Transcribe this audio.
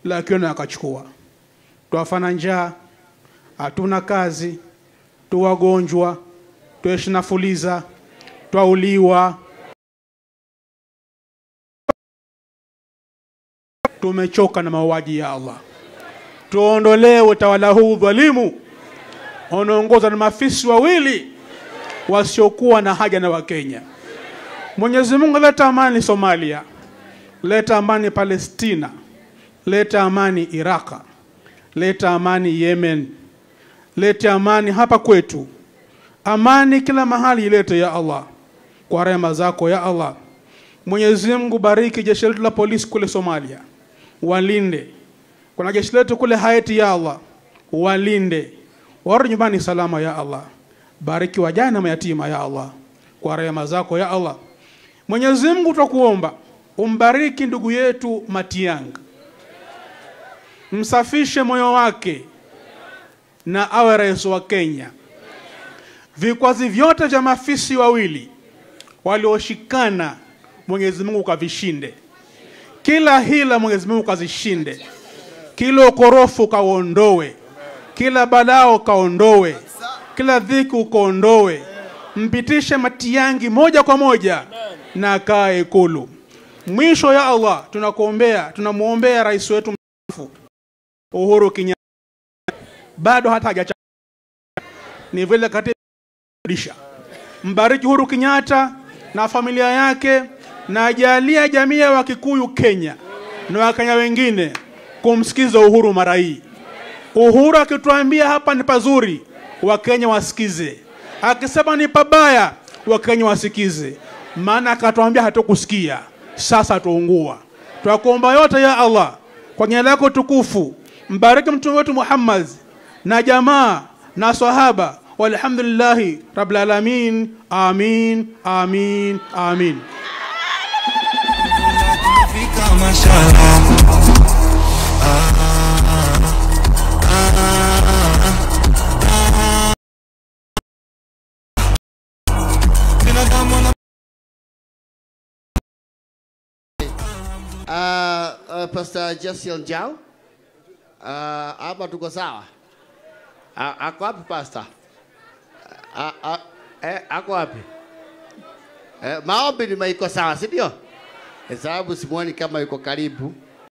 lakini akachukua. Twafana njaa, hatuna kazi, tuwagonjwa, tuishi na fuliza, twauliwa. Tumechoka na mauaji ya Allah. Tuondolee utawala huu dhalimu unaongozwa na mafisi wawili wasiokuwa na haja na Wakenya. Mwenyezi Mungu, leta amani Somalia, leta amani Palestina, leta amani Iraq, leta amani Yemen, leta amani hapa kwetu. Amani kila mahali ilete ya Allah, kwa rehema zako ya Allah. Mwenyezi Mungu, bariki jeshi letu la polisi kule Somalia, walinde. Kuna jeshi letu kule Haiti ya Allah, walinde. Warudi nyumbani salama ya Allah. Bariki wajane na mayatima ya Allah, kwa rehema zako ya Allah. Mwenyezi Mungu, twakuomba umbariki ndugu yetu Matiang'i, msafishe moyo wake na awe rais wa Kenya. Vikwazi vyote vya mafisi wawili walioshikana, Mwenyezi Mungu kavishinde. Kila hila Mwenyezi Mungu kazishinde. Kila ukorofu kaondoe, kila balao kaondoe, kila dhiki ukaondoe. Mpitishe Matiang'i moja kwa moja na akae Ikulu. Mwisho ya Allah, tunakuombea, tunamuombea rais wetu mtukufu Uhuru Kenyatta. Bado hata hajacha, ni vile katiba. Mbariki Uhuru Kenyatta na familia yake, na ajalia jamii ya Wakikuyu Kenya na Wakenya wengine kumsikiza Uhuru mara hii. Uhuru akituambia hapa ni pazuri, Wakenya wasikize. Akisema ni pabaya, Wakenya wasikize. Maana akatuambia hatukusikia, sasa tuungua. Twakuomba yote ya Allah kwa jina lako tukufu. Mbariki mtume wetu Muhammad na jamaa na sahaba. Walhamdulillahi rabbil alamin. Amin, amin, amin. Pastor Jesse Njau, hapa tuko sawa. Ako wapi pastor? Ako wapi? Maombi ni maiko sawa, si ndio? Sababu simuoni kama yuko karibu.